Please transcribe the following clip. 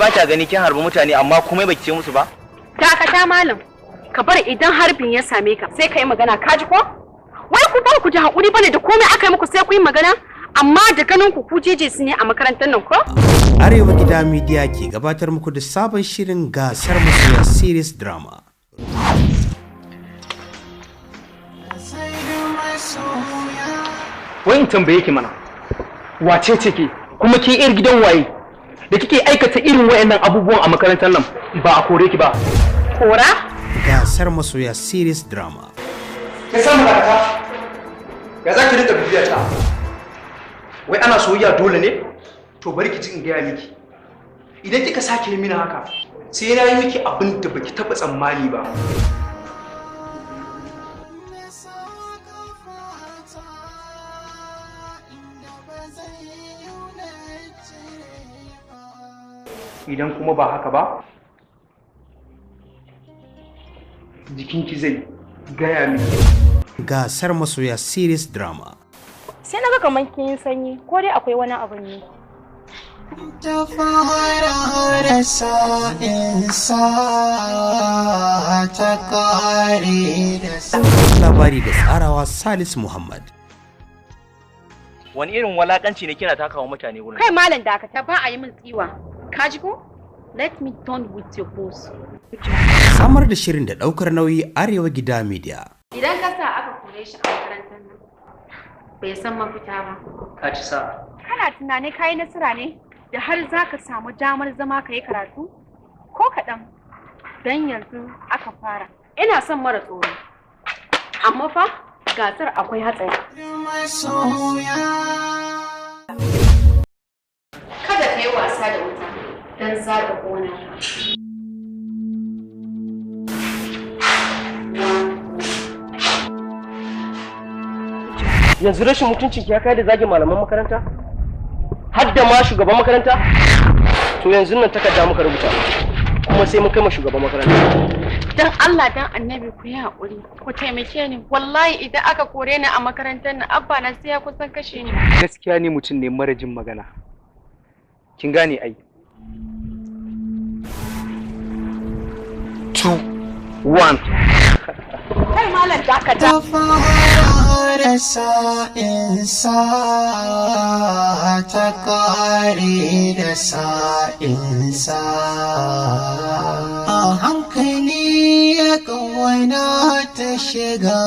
Ba ta gani kin harbi mutane amma komai baki ce musu ba? Dakata malam, ka bar idan harbin ya same ka sai ka yi magana, ka ji ko? Wai ku bar ku ji haƙuri bane da komai aka yi muku sai ku yi magana, amma da ganin ku ku jeje su ne a makarantar nan ko? Arewa Gida Media ke gabatar muku da sabon shirin Gasar Masoya Series Drama. Wai in tambaye ki mana, wace ce ke kuma ke yar gidan waye da kike aikata irin wayannan abubuwan a makarantar nan ba a kore ki ba? Kora? Gasar Masoya Series Drama. Ke samu dakata, ya za ki rinka bibiya ta? Wai ana soyayya dole ne? To bari ki ji in gaya miki, idan kika sake yi mini haka sai na yi miki abin da baki taba tsammani ba. Idan kuma ba haka ba, jikinki zai gaya miki. Gasar Masoya Series Drama. Sai na ga kamar kin yi sanyi, ko dai akwai wani abu ne. Ta fara sa'insa ta kare da Labari da tsarawa Salisu Muhammad. Wani irin walakanci ne kina takawa mutane wurin? Kai malam dakata, ba a yi min tsiwa. Ka ji ko? Let me done with your boss. Samar da shirin da daukar nauyi Arewa Gida Media. Idan ka sa aka kore shi a makarantar nan, bai san mafita ba. Ka ci sa'a. Kana tunanin ka yi nasara ne da har za ka samu damar zama ka yi karatu? Ko kaɗan, don yanzu aka fara. Ina son mara tsoro, amma fa gasar akwai hatsari. Masoya. Kada ka yi wasa da wuta don za ta ƙona ka. Yanzu rashin mutuncin ki ya kai da zagin malaman makaranta? Har da ma shugaban makaranta? To yanzu nan takarda muka rubuta, kuma sai mun kai ma shugaban makaranta. Dan Allah dan Annabi ku yi haƙuri, ku taimake ni. Wallahi idan aka kore ni a makarantar nan, abba na sai ya kusan kashe ni. Gaskiya ni mutum ne mara jin magana. Kin gane ai. 2 1. Kai malam dakata. Ta fara sa'insa ta kare da sa'insa. A hankali ya kawana ta shiga